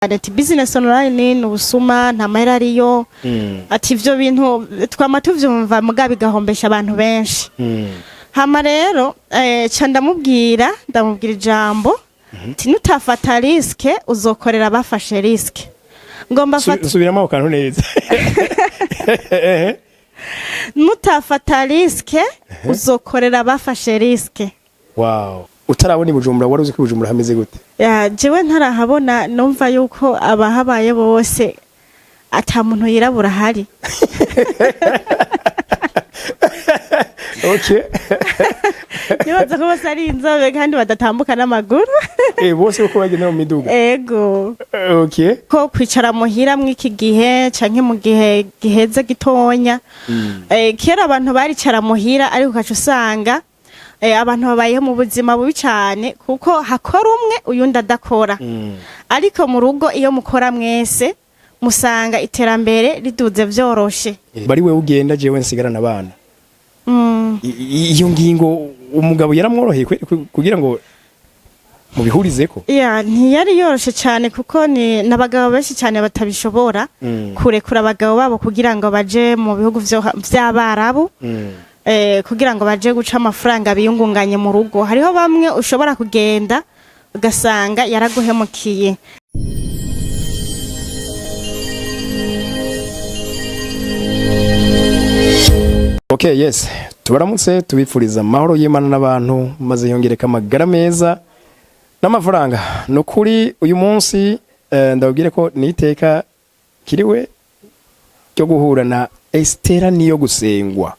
Ati business online ni ubusuma, nta mahera ariyo. Ati ivyo bintu twama tuvyumva, muga bigahombesha abantu benshi. Hama rero ca ndamubwira ijambo ati: "Nutafata risque, uzokorera abafashe risque." Ngomba fata Subiramo ako kantu neza. Nutafata risque, uzokorera abafashe risque. Wow, utarabona i Bujumbura, wari uzi ko i Bujumbura hameze gute? Ya, jewe ntarahabona numva yuko abahabaye bose ata muntu yirabura ahari. Nibaza ko bose ari inzobe kandi badatambuka n'amaguru. Bose uko bagenda mu miduga? Ego. Ko kwicara muhira mw'iki gihe canke mu gihe giheze gitonya, kera abantu baricara muhira, ariko ugaca usanga abantu babayeho mu buzima bubi cane, kuko hakora umwe uyundi adakora. Ariko mu rugo iyo mukora mwese, musanga iterambere riduze vyoroshe. Bari wewe ugenda, jewe nsigarana abana. Iyo ngingo umugabo yaramworoheye kugira ngo mubihurizeko? Ya, ntiyari yoroshe cyane, kuko ni n'abagabo benshi cyane batabishobora kurekura abagabo babo kugira ngo baje mu bihugu vy'abarabu, kugira ngo baje guca amafaranga biyungunganye mu rugo. Hariho bamwe ushobora kugenda ugasanga yaraguhemukiye. Okay, yes, tubaramutse, tubifuriza amahoro y'Imana n'abantu, maze yongereka amagara meza n'amafaranga. Ni ukuri uyu munsi ndababwire ko niteka kiriwe ryo guhura na Estera niyo gusengwa.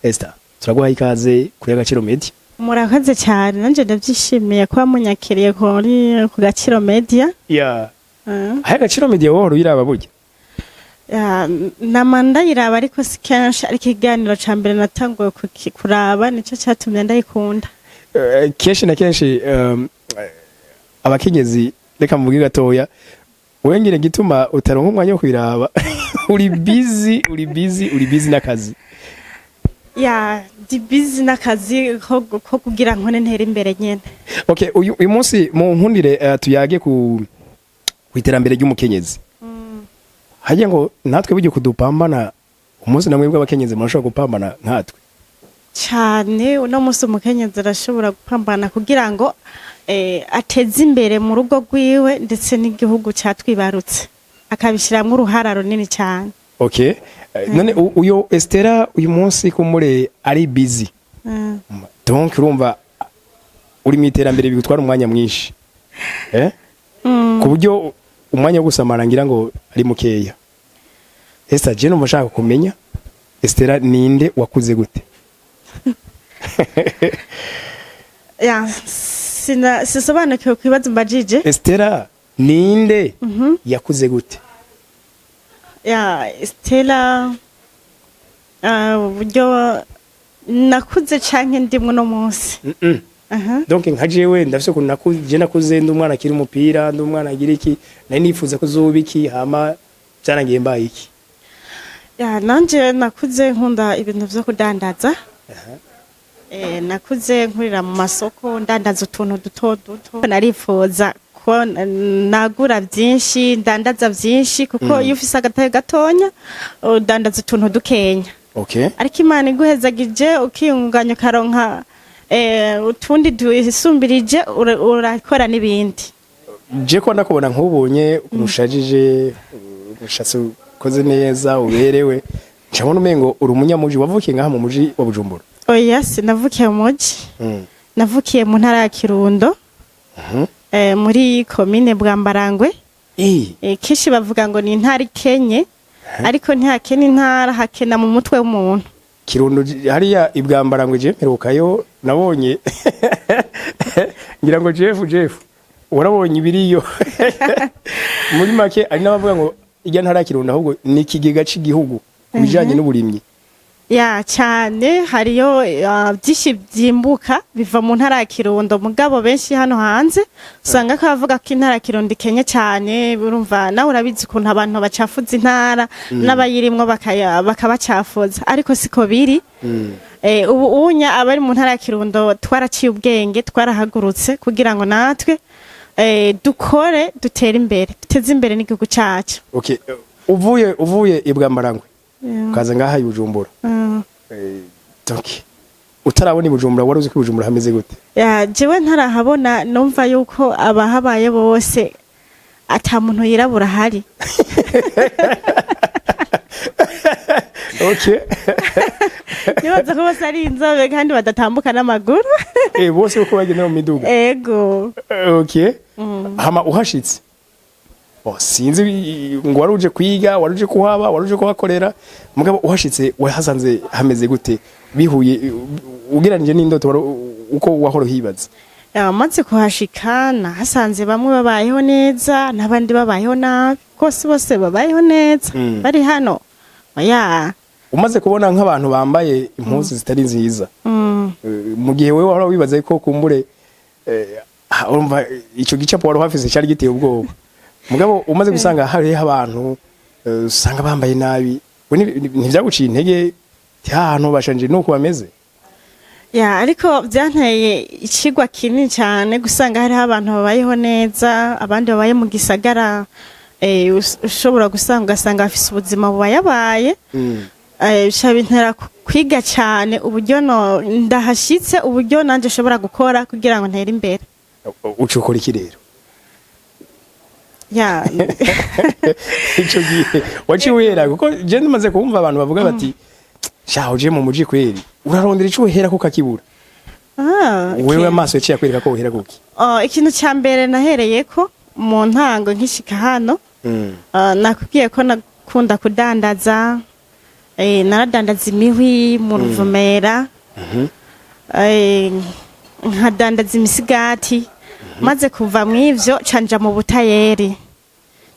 Esther, turaguha ikaze kuri Agaciro Media. Murakoze cyane, nanjye ndabyishimiye kuba munyakiriye kuri ku Gaciro Media. Aho Agaciro Media wowe uyiraba burya? Ya, nama ndayiraba, ariko si kenshi, ariko ikiganiro ca mbere natanguye kuraba nico catumye ndayikunda. Kenshi na kenshi abakenyezi, reka mvuge gatoya, wewe ngira gituma utaronka umwanya wo kwiraba, uri busy, uri busy, uri busy n'akazi. Ya, ndi busy n'akazi ko kugira nkone ntere imbere nyene. Okay, uyu munsi mu nkundire tuyage ku iterambere ry'umukenyezi. Hajya ngo natwe burya kudupambana umunsi, namwe bw'abakenyezi murashobora gupambana nkatwe? Cane, uno munsi umukenyezi arashobora gupambana kugira ngo ateze imbere mu rugo rwiwe ndetse n'igihugu catwibarutse, akabishiramwo uruhara runini cane. Okay, none uyo Estera uyu munsi kumure ari busy, donc urumva uri mu iterambere bigutwara umwanya mwinshi, eh? Ku buryo umwanya wo gusamara ngira ngo ari mukeya. Esther, je numva nshaka kumenya Estera ninde, wakuze gute? Ya, sisobanukiwe ku bibazo mbajije. Estera ninde, yakuze gute? Ya, Stella, uburyo nakuze canke ndimwe no munsi? Aha. Donc nka jewe ndafise ukuntu nakuze. Je nakuze ndi umwana akiri umupira, ndi umwana agira iki, nari nifuza kuzoba iki, hama byarangiye mbaye iki. Ya, nanje nakuze nkunda ibintu vyo kudandaza. Nakuze nkurira mu masoko, ndandaza utuntu duto duto. Narifuza ko nagura byinshi, ndandaza byinshi, kuko iyo ufise agatahe gatonya udandaza utuntu dukenya. Ariko Imana iguhezagije, ukiyungunganya, ukaronka utundi dusumbirije, urakora n'ibindi. Je ko ndakubona nk'ubonye urushajije, umushatsi ukoze neza, uberewe, ncabona umengo uri umunyamuji. Wavukiye ngaha mu muji wa Bujumbura? Oya, sinavukiye mu muji. Navukiye mu ntara ya Kirundo, muri komine Bwambarangwe. Kenshi bavuga ngo ni intara ikenye, ariko ntihakena intara, hakena mu mutwe w'umuntu. Kirundo hariya ibwambarangwe, je mperukayo nabonye, ngira ngo Jeff warabonye ibiriyo. Muri make ari n'abavuga ngo ijya ntara ya Kirundo ahubwo ni ikigega c'igihugu ku bijanye n'uburimyi. Ya, cyane, hariyo byinshi byimbuka biva mu ntara ya Kirundo, mugabo benshi hano hanze usanga ko bavuga ko intara ya Kirundo ikenye cyane. Urumva nawe urabizi ukuntu abantu bacafuza intara n'abayirimwo bakabacafuza, ariko siko biri. Ubu unya abari mu ntara ya Kirundo twaraciye ubwenge, twarahagurutse kugira ngo natwe Dukore dutere imbere, duteze imbere n'igihugu cacu. Okay, uvuye i Bwambarangwe ukaza ngaha i Bujumbura, donc utarabona i Bujumbura, wari uzi ko i Bujumbura hameze gute? Ya, jewe ntarahabona numva yuko abahabaye bose ata muntu yirabura ahari. Nibaza ko bose ari inzobe kandi badatambuka n'amaguru. Bose uko bagenda mu miduga? Ego. Okay, hama uhashitse, oh, sinzi ngo wari uje kwiga, wari uje kuhaba, wari uje kuhakorera, mugabo uhashitse wahasanze hameze gute, bihuye ugereranije n'indoto wari uko wahora uhibaza? Ya, maze kuhashika nahasanze bamwe babayeho neza n'abandi babayeho nabi, kose bose babayeho neza bari hano, oya. Umaze kubona nk'abantu bambaye impuzu zitari nziza, mu gihe wewe wahora wibaza ko kumbure urumva ico gicapo wari uhafise cyari giteye ubwoba, mugabo umaze gusanga hariho abantu usanga bambaye nabi, we ntivyaguciye intege ti hantu bashanje nuko bameze? Ya, ariko byanteye ikigwa kinini cyane gusanga hariho abantu babayeho neza, abandi babaye mu gisagara, ushobora gusanga ugasanga bafise ubuzima bubayabaye. Bica bintera kwiga cyane uburyo no ndahashitse, uburyo nanje nshobora gukora kugira ngo ntere imbere. Uca ukora iki rero? Ya. Ico gihe waciye uhera, kuko je ndimaze kumva abantu bavuga bati: "Sha, uje mu muji kweri urarondera ico uhera ko kakibura." Ah, okay. Wewe amaso yaciye akwereka ko uhera kuki? Oh, ikintu cya mbere nahereyeko mu ntango nkishika hano, nakubwiye ko nakunda kudandaza, naradandaza imihwi mu Ruvumera, nkadandaza imisigati. Maze kuva mu ivyo canja mu butayeri,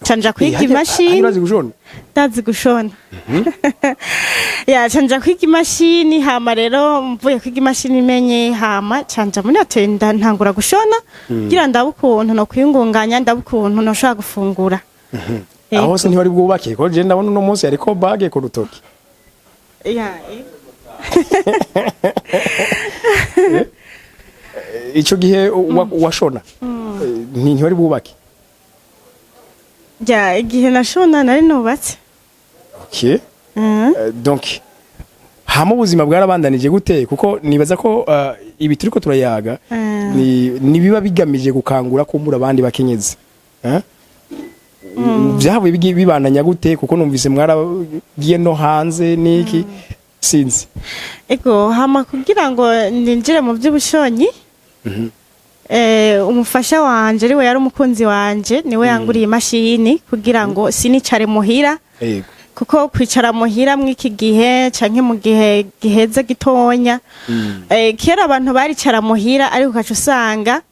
canja kwiga imashini. Urazi gushona? Ndazi gushona. Ya, canja kwiga imashini. Hama rero mvuye kwiga imashini menye, hama canja muri hoteli, ntangura gushona kugira ndabe ukuntu no kwiyungunganya, ndabe ukuntu noshobora gufungura. Aho hose ntiwari bwubake? Ko je ndabona uno munsi hariko bague ku rutoki. Ya, ego. Ico gihe washona ntiwari bwubake? Ya, igihe nashona nari nubatse. Okay. Donc hama ubuzima bwarabandanije gute? Kuko nibaza ko ibi turiko turayaga ni biba bigamije gukangura kumbura abandi bakenyezi, eh? Byahavuye bibandanya gute? Kuko numvise mwaragiye no hanze niki, sinzi. Ego, hama kugira ngo ninjire mu by'ubushonyi, umufasha wanje, ariwe yari umukunzi wanje, niwe yanguriye imashini kugira ngo sinicare muhira, kuko kwicara muhira mw'iki gihe canke mu gihe giheze gitonya, kera abantu baricara muhira, ariko ugaca usanga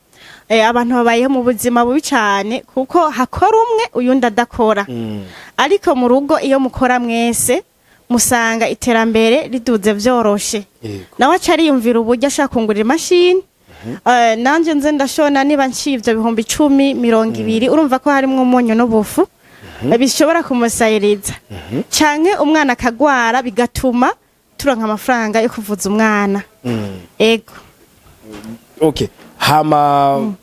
abantu babayeho mu buzima bubi cane, kuko hakora umwe uyundi adakora. Ariko mu rugo iyo mukora mwese, musanga iterambere riduze vyoroshe. Nawe aca ariyumvira uburyo ashaka kungurira imashini, nanje nze ndashona. Niba nciye ivyo 10,000, 20,000, urumva ko harimwo umunyu n'ubufu bishobora kumusayiriza, canke umwana akagwara bigatuma turonka amafaranga yo kuvuza umwana. Ego. Okay, hama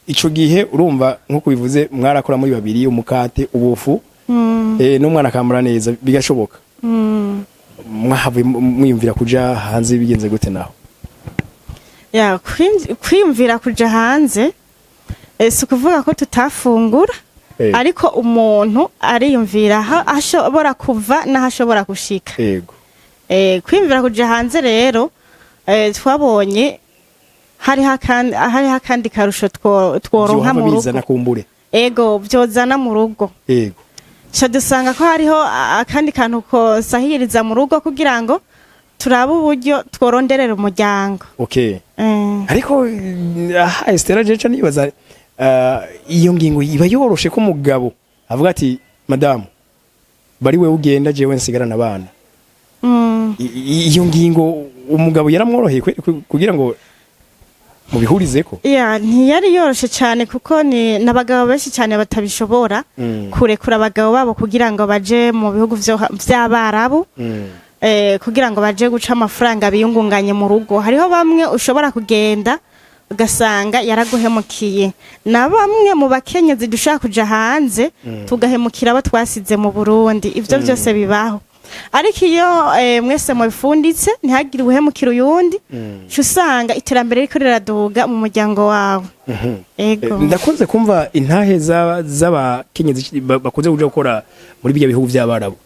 ico gihe urumva nkuko bivuze mwarakora muri babiri, umukate, ubufu, n'umwana akambara neza bigashoboka. Mwahavuye mwiyumvira kuja hanze bigenze gute naho? Ya, kwiyumvira kuja hanze, si ukuvuga ko tutafungura, ariko umuntu ariyumvira aho ashobora kuva n'aho ashobora gushika. Kwiyumvira kuja hanze rero, twabonye hariho akandi karusho tworonka vyohava mu bizana rugo. Kumbure. Ego, vyozana mu rugo. Ca dusanga ko hariho akandi kantu kosahiriza mu rugo kugira ngo turabe uburyo tworonderera umuryango. Ariko aha Estera, jeca nibaza, iyo ngingo iba yoroshe ko umugabo avuga ati: "Madamu, bari wewe ugenda, jewe nsigarana abana"? Iyo ngingo umugabo yaramworoheye kugira ngo mubihurizeko? Ya, ntiyari yoroshe cyane, kuko ni n'abagabo benshi cyane batabishobora kurekura abagabo babo kugira ngo baje mu bihugu vy'abarabu, kugira ngo baje guca amafaranga biyungunganye mu rugo. Hariho bamwe ushobora kugenda Ugasanga yaraguhemukiye. Na bamwe mu bakenyezi dushaka kuja hanze, tugahemukira abo twasize mu Burundi. Ivyo byose bibaho, ariko iyo mwese mubifunditse, ntihagire uwuhemukira uyundi, uca usanga iterambere riko riraduga mu muryango wawe. Ego. Ndakunze kumva intahe z'abakenyezi bakunze kuja gukora muri bijya bihugu by'Abarabu,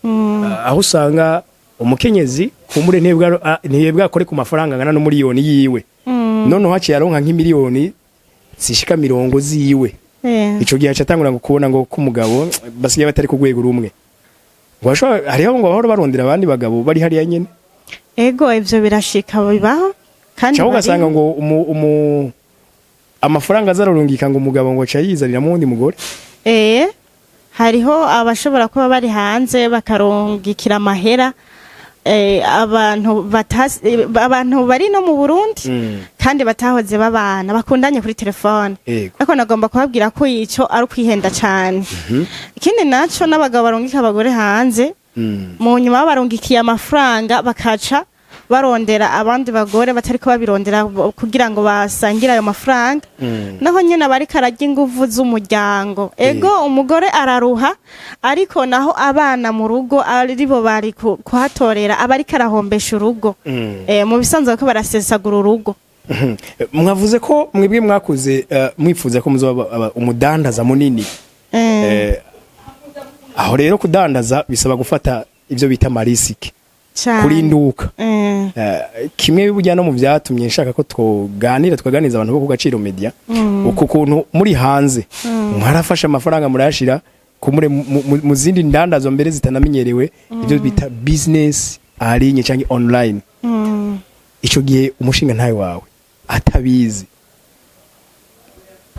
aho usanga umukenyezi kumbure ntiyebwa akore ku mafaranga angana n'umuriyoni yiwe, noneho haciye aronka nk'imiliyoni zishika 50 ziwe. Ico gihe aca atangura ngo kubona ngo k'umugabo basigaye batari ku rwego rumwe, ngo hariho ngo bahora barondera abandi bagabo bari hariya nyene. Ego, ivyo birashika, bibaho kandi. Cyangwa ugasanga ngo amafaranga azararungika, ngo umugabo ngo aca yizaniramo uwundi mugore. Hariho abashobora kuba bari hanze bakarungikira amahera abantu abantu bari no mu Burundi kandi batahoze babana, bakundanye kuri telefone. Ariko nagomba kubabwira ko ico ari ukwihenda cane. Ikindi naco, n'abagabo barungika abagore hanze, mu nyuma babarungikiye amafaranga bakaca barondera abandi bagore batariko babirondera kugira ngo basangire ayo mafaranga, naho nyene abariko ararya inguvu z'umuryango. Ego, umugore araruha, ariko naho abana mu rugo aribo bari kuhatorera, aba ariko arahombesha urugo. Mu bisanzwe ko barasesagura urugo. Mwavuze ko mwebwe mwakuze mwifuza ko muzoba umudandaza munini. Aho rero kudandaza bisaba gufata ibyo bita ama risques, kurinduka. Kimwe burya no mu byatumye nshaka ko twoganira, tukaganiriza abantu bo ku Gaciro Media, uku kuntu muri hanze mwarafashe amafaranga murayashira kumure mu zindi ndandazo mbere zitanamenyerewe, ibyo bita business en ligne cyangwa online. Ico gihe umushinga ntawe wawe atabizi,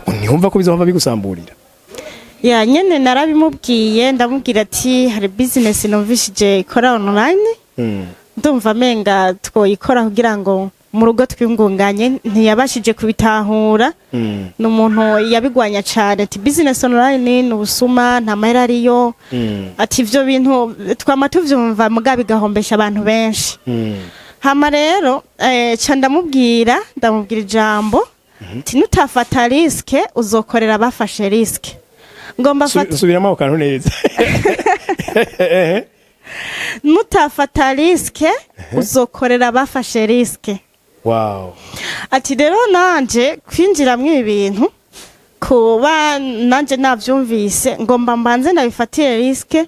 ntihumva ko bizohava bigusamburira? Ya, nyene narabimubwiye, ndamubwira ati hari business numvishije ikora online, ndumva amenga twoyikora kugira ngo mu rugo twingunganye. Ntiyabashije kubitahura. Ni umuntu yabigwanya cane, ati business online ni ubusuma, nta mahera ariyo, ati ivyo bintu twama tuvyumva muga bigahombesha abantu benshi. Hama rero ca ndamubwira ijambo ati nutafata risque, uzokorera abafashe risque. Ngomba fata Subiramo ako kantu neza. Nutafata risque, uzokorera abafashe risque. Ati rero nanje kwinjiramwo ibi bintu, kuba nanje navyumvise, ngomba mbanze ndabifatire risque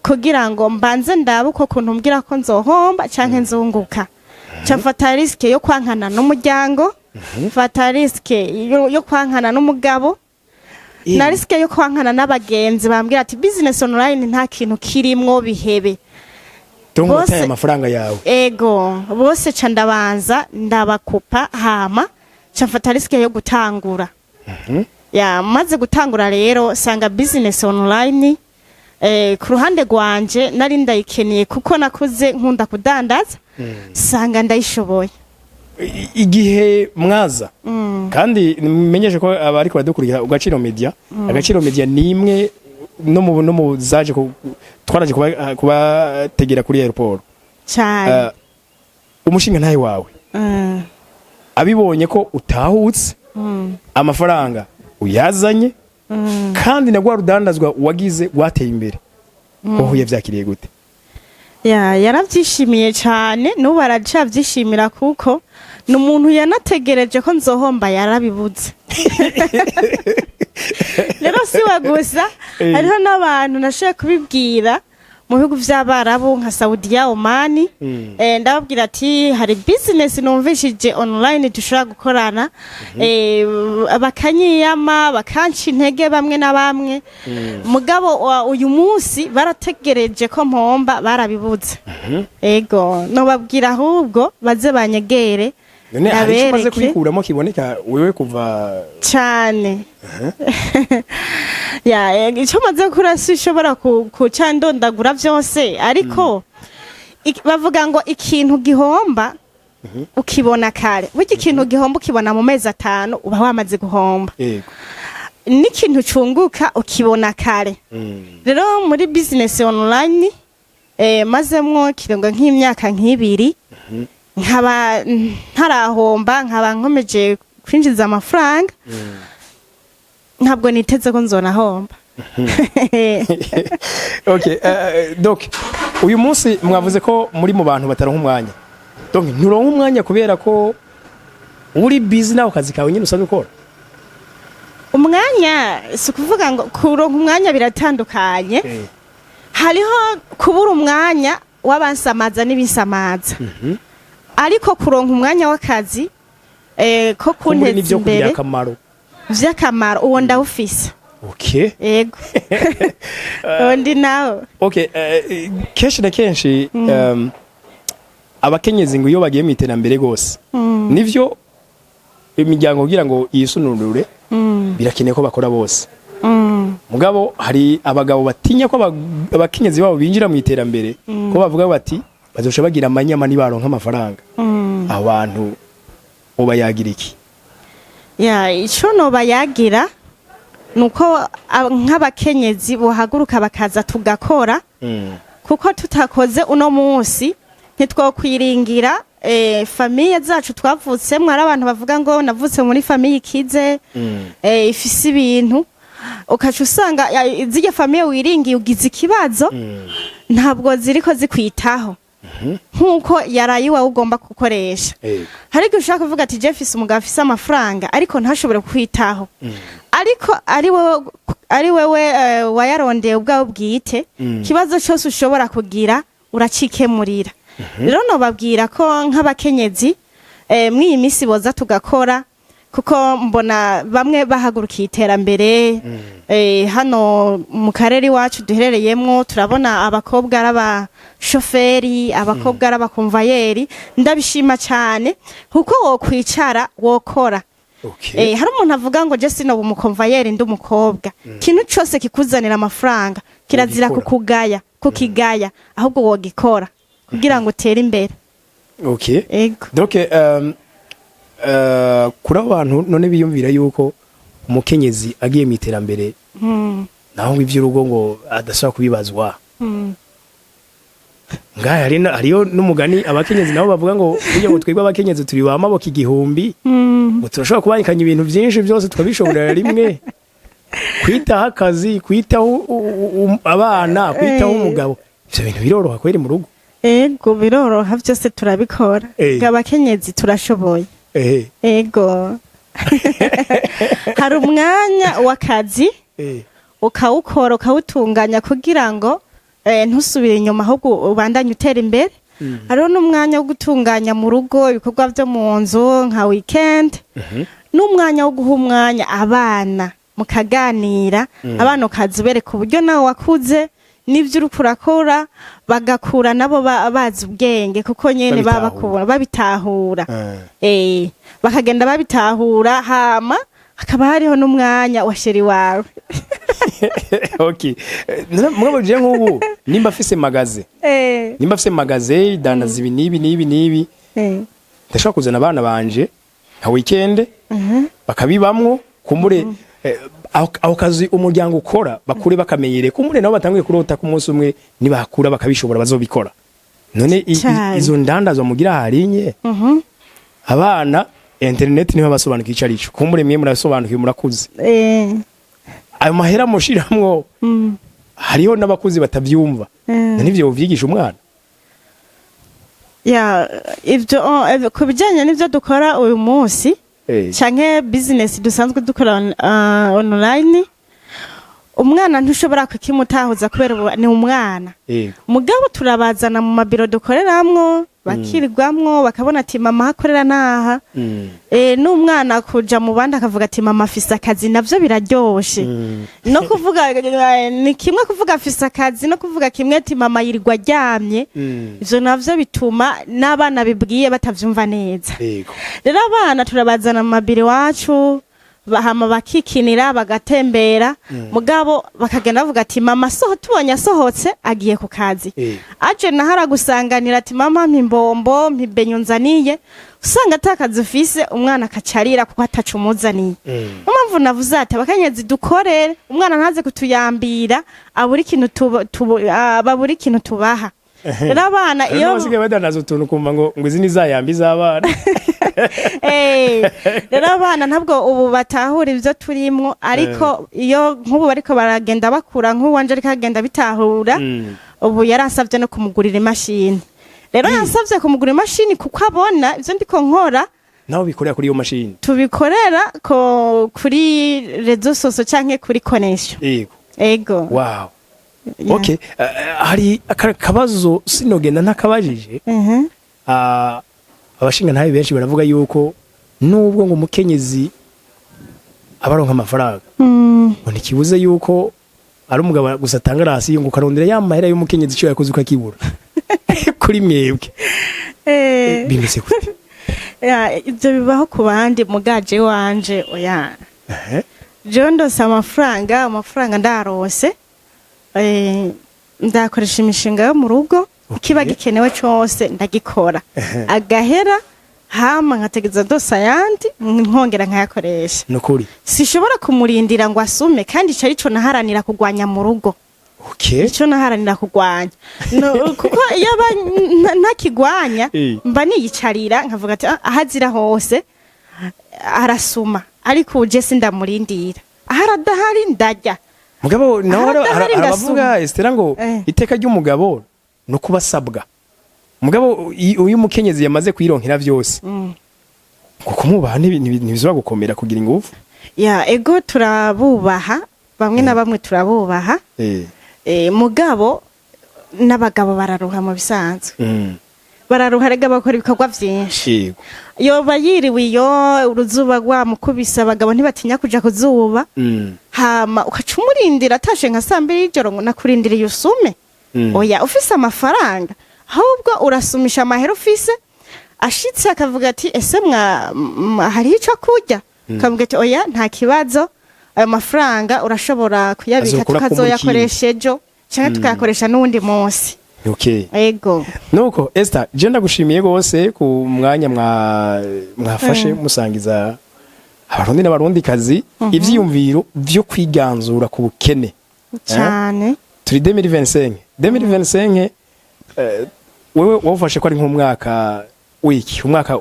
kugira ngo mbanze ndabe uko kuntu mbwira ko nzohomba canke nzunguka. Ca mfata risque yo kwankana n'umuryango, mfata risque yo kwankana n'umugabo, na risque yo kwankana n'abagenzi bambwira ati business online nta kintu kirimwo, bihebe. Tungo wataye amafaranga yawe. Ego, bose ca ndabanza ndabakupa, hama ca mfata risque yo gutangura. Ya, maze gutangura rero sanga business online ku ruhande rwanje nari ndayikeneye, kuko nakuze nkunda kudandaza, sanga ndayishoboye. Igihe mwaza, kandi menyeshe ko abariko baradukurikira Agaciro Media, Agaciro Media ni imwe no mu zaje twaraje kubategera kuri airport. Cyane. Umushinga ntawe wawe abibonye ko utahutse, amafaranga uyazanye, kandi na rwa rudandazwa wagize rwateye imbere, wowe yavyakiriye gute? Ya, yaravyishimiye cyane, n'ubu aracavyishimira, kuko ni umuntu yanategereje ko nzohomba, yarabibuze. Rero si we gusa, hariho n'abantu nashoboye kubibwira mu bihugu vy'Abarabu nka Saudiya, Omani. Ndababwira ati hari business numvishije online dushobora gukorana, bakanyiyama, bakanca intege bamwe na bamwe. Mugabo uyu munsi barategereje ko mpomba, barabibuze. Ego, nobabwira ahubwo baze banyegere. None hari icyo umaze Ndabereke. kubikuramo kiboneka wewe kuva? Cane. Ya, icyo maze gukura sinshobora kuca ndondagura vyose, ariko bavuga ngo ikintu gihomba ukibona kare. Burya ikintu gihomba ukibona mu mezi 5 uba wamaze guhomba. N'ikintu cunguka ukibona kare. Rero muri business online mazemwo kiringo nk'imyaka nk'ibiri, nkaba ntarahomba, nkaba nkomeje kwinjiza amafaranga. Ntabwo niteze ko nzonahomba. Okay, donc uyu munsi mwavuze ko muri mu bantu bataronka umwanya. Donc nturonka umwanya kubera ko uri busy nawe kazi kawe nyine usanzwe ukora? Umwanya, si ukuvuga ngo kuronka umwanya, biratandukanye. Hariho kubura umwanya w'abansamaza n'ibinsamaza, ariko kuronka umwanya w'akazi ko Kumbure kunteza n'ivyo kugira imbere akamaro. vy'akamaro, uwo ndawufise. Yego, undi nawe. Okay, kenshi na kenshi abakenyezi ngo iyo bagiye mu iterambere gose, nivyo imiryango kugira ngo yisununure birakeneye ko bakora bose. Mugabo hari abagabo batinya ko abakenyezi babo binjira mu iterambere, ko bavuga bati bazosha bagira amanyama nibaronka amafaranga. Abantu ubayagira iki? Ya, ico nobayagira nuko nk'abakenyezi bohaguruka bakaza tugakora, kuko tutakoze uno munsi ntitwokwiringira famille zacu twavutsemwo. Ari abantu bavuga ngo navutse muri famille ikize, ifise ibintu, ukaca usanga zirya famille wiringiye ugize ikibazo, ntabwo ziriko zikwitaho nk'uko yaraye iwawe ugomba gukoresha. Hari igihe ushaka kuvuga ati je mfise umugabo afise amafaranga, ariko ntashobore kukwitaho, ariko ari wewe wayarondeye ubwawe bwite. Ikibazo cyose ushobora kugira uracikemurira. Rero nobabwira ko nk'abakenyezi mw'iyi minsi boza tugakora, kuko mbona bamwe bahagurukiye iterambere. Hano mu karere iwacu duherereyemwo turabona abakobwa ari abashoferi, abakobwa ari abakomvayeri. Ndabishima cyane, kuko wokwicara wokora. Hari umuntu avuga ngo je sinoba umukomvayeri ndi umukobwa. Ikintu cose kikuzanira amafaranga kirazira Wogikora. kukugaya, kukigaya, ahubwo wogikora kugira ngo utere imbere. Ego. Donc kuri abo bantu none biyumvira yuko umukenyezi agiye mu iterambere, naho ngo ivy'urugo ngo adashobora kubibazwa, ngaha hariyo n'umugani abakenyezi nabo bavuga ngo burya ngo twebwe abakenyezi turi ba maboko igihumbi, ngo turashobora kubangikanya ibintu byinshi byose tukabishoborera rimwe: kwitaho akazi, kwitaho abana, kwitaho umugabo. Ivyo bintu biroroha kweri mu rugo? Ego, biroroha, byose turabikora. Ngo abakenyezi turashoboye. Ego, hari umwanya w'akazi ukawukora, ukawutunganya kugira ngo ntusubire inyuma, ahubwo ubandanye utera imbere. Hariho n'umwanya wo gutunganya mu rugo, ibikorwa byo mu nzu nka weekend, n'umwanya wo guha umwanya abana mukaganira. Abana ukaza ubereka uburyo nawe wakuze n'ibyo uriko urakora, bagakura nabo bazi ubwenge, kuko nyene baba Babitahura. bakubona babitahura. Bakagenda babitahura. Hama hakaba hariho n'umwanya wa chéri wawe. Okay. Mugabo je nk'ubu nimba afise magasin, nimba afise magasin idandaza ibi n'ibi n'ibi n'ibi, ndashobora kuzana abana banje nka weekend bakabibamwo. Kumbure aho kazi umuryango ukora bakure bakamenyereye, kumbure nabo batanguye kurota ku munsi umwe nibakura bakabishobora bazobikora. None Cane. izo ndandazwa mugira harinye, abana internet niho basobanukiwe ico arico. Kumbure mwe murasobanukiwe, murakuze. Ayo mahera mushiramwo, hariho n'abakuzi batavyumva. None ivyo uvyigisha umwana? Ya, ivyo oh, ku bijyanye n'ivyo dukora uyu munsi canke business dusanzwe dukora online, umwana ntushobora kukimutahuza kubera ubu ni umwana. Mugabo turabazana mu mabiro dukoreramwo, bakirirwamwo, bakabona ati mama ahakorera naha. N'umwana kuja mu bandi akavuga ati mama afise akazi, navyo biraryoshe. No kuvuga ni kimwe, kuvuga afise akazi no kuvuga kimwe ati mama yirirwa aryamye. Ivyo navyo bituma n'abana bibwiye batavyumva neza. Rero abana turabazana mu mabiro iwacu, bahama bakikinira, bagatembera, mugabo bakagenda bavuga ati mama soho, tubonye asohotse agiye ku kazi. Aje naho aragusanganira ati mama mpa imbombo, mpa ibenyo nzaniye. Usanga ata kazi ufise, umwana akacarira kuko ataco umuzaniye. Niyo mpamvu navuze ati abakenyezi dukorere, umwana ntaze kutuyambira, abura ikintu babura ikintu tubaha. Rero abana iyo iyo basigaye badandaza utuntu, kumva ngo izi ni za yambi z'abana. Rero abana ntabwo ubu batahura ibyo turimwo, ariko iyo nk'ubu bariko baragenda bakura, nk'uwanje ariko agenda bitahura. Ubu yaransavye no kumugurira imashini. Rero yansavye kumugurira imashini kuko abona ivyo ndiko nkora. Naho bikorera kuri iyo mashini? Tubikorera ko kuri réseaux sociaux canke kuri connexion. Ego. Wow. Yeah. Okay, hari akabazo sinogenda ntakabajije. Abashinga ntabe benshi baravuga yuko nubwo ngo umukenyezi abaronka amafaranga, ngo ntikibuze yuko ari umugabo gusa atanga ration, ngo ukarondera ya mahera y'umukenyezi icyo yakoze ukakibura. Kuri mwebwe bimeze gute? Ya, ibyo bibaho ku bandi, mugaje wanje oya. Jewe ndose amafaranga, amafaranga ndarose, ndakoresha imishinga yo mu rugo. Kiba gikenewe cose ndagikora, agahera, hama nkategeza ndose ayandi, nkongera nkayakoresha. Nukuri? Sishobora kumurindira ngo asume, kandi ico arico naharanira kugwanya mu rugo. Ico naharanira kugwanya no, kuko iyo aba ntakigwanya, mba niyicarira nkavuga ati: "Ah, aho azira hose arasuma, ariko uje sindamurindira, aho aradahari ndarya." Mugabo nawe Ahari adahari abavuga ndasuma. Estera ngo iteka ry'umugabo no kubasabwa. Mugabo uyu mukenyezi yamaze kwironkera vyose, ngo kumubaha ntibizaba gukomera kugira ingufu. Ya, ego, turabubaha, bamwe na bamwe turabubaha. Mugabo n'abagabo bararuha mu bisanzwe. Bararuha rega, bakora ibikorwa vyinshi. Yoba yiriwe iyo uruzuba rwamukubise, abagabo ntibatinya kuja kuzuba. Hama ukaca umurindira atashe nka saa 2 y'ijoro ngo nakurindiriye usume. Oya, ufise amafaranga ahubwo urasumisha amahera ufise. Ashitse akavuga ati: "Ese mwa hariho ico kurya?" Ukavuga ati: "Oya, nta kibazo, ayo mafaranga urashobora kuyabika, Azokura ko muri tukazoyakoresha ejo canke tukayakoresha n'uwundi munsi." Ego. Nuko Esther, je ndagushimiye gose ku mwanya mwafashe musangiza Abarundi n'Abarundi kazi ivyiyumviro vyo kwiganzura ku bukene. Cane. Turi 2025, 2025, wewe wafashe ko ari nk'umwaka wiki, umwaka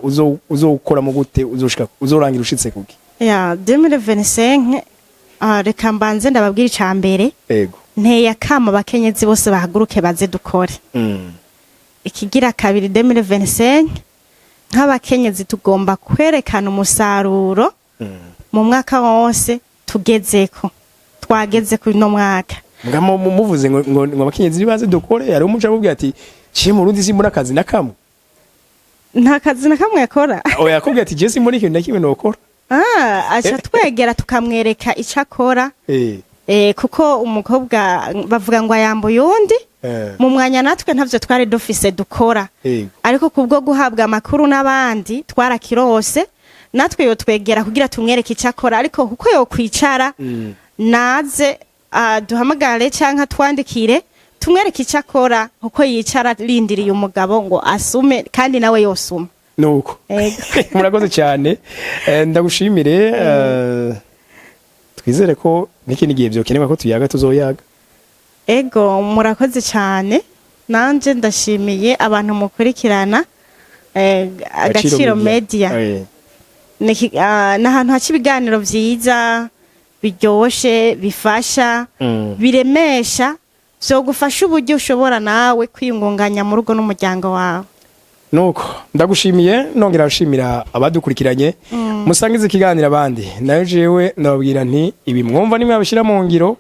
uzokoramo gute, uzoshika uzorangira ushitse kuki? Ya, 2025, reka mbanze ndababwira ica mbere. Nteye akamo abakenyezi bose bahaguruke baze dukore. Ikigira kabiri, 2025 nk'abakenyezi tugomba kwerekana umusaruro mu mwaka wose tugezeko, twageze kuri no mwaka. Mugamo muvuze ngo abakenyezi baze dukore, hari umuco amubwira ati: "Ciye mu Rundi simbona akazi na kamwe." Nta kazi na kamwe yakora. Oya, akubwira ati: "Je simbona ikintu na kimwe nokora." Ah, aca twegera tukamwereka ico akora. Kuko umukobwa bavuga ngo ayambuye uwundi. Mu mwanya natwe ntavyo twari dufise dukora, ariko kubwo guhabwa amakuru n'abandi twarakirose, natwe yotwegera kugira tumwereke icyo akora. Ariko kuko yokwicara, naze duhamagare canke atwandikire tumwereke icyo akora, kuko yicara arindiriye umugabo ngo asume kandi nawe yosuma. Nuko. Ego. Murakoze cyane. Ndagushimire, twizere ko n'ikindi gihe vyokenerwa ko tuyaga tuzoyaga. Ego, murakoze cyane. Nanje ndashimiye abantu mukurikirana Agaciro Media. Ni ahantu haca ibiganiro vyiza biryoshe, bifasha, biremesha, vyogufasha uburyo ushobora nawe kwiyungunganya mu rugo n'umuryango wawe. Nuko ndagushimiye, nongera gushimira abadukurikiranye. Musangize ikiganiro abandi. Nayo jewe ndababwira nti ibi mwumva nimwe abishyira mu ngiro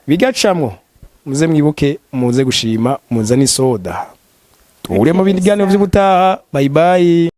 bigacamwo, muze mwibuke muze gushima, muze n'isoda. Duhure mu bindi biganiro vy'ubutaha. Bye bye.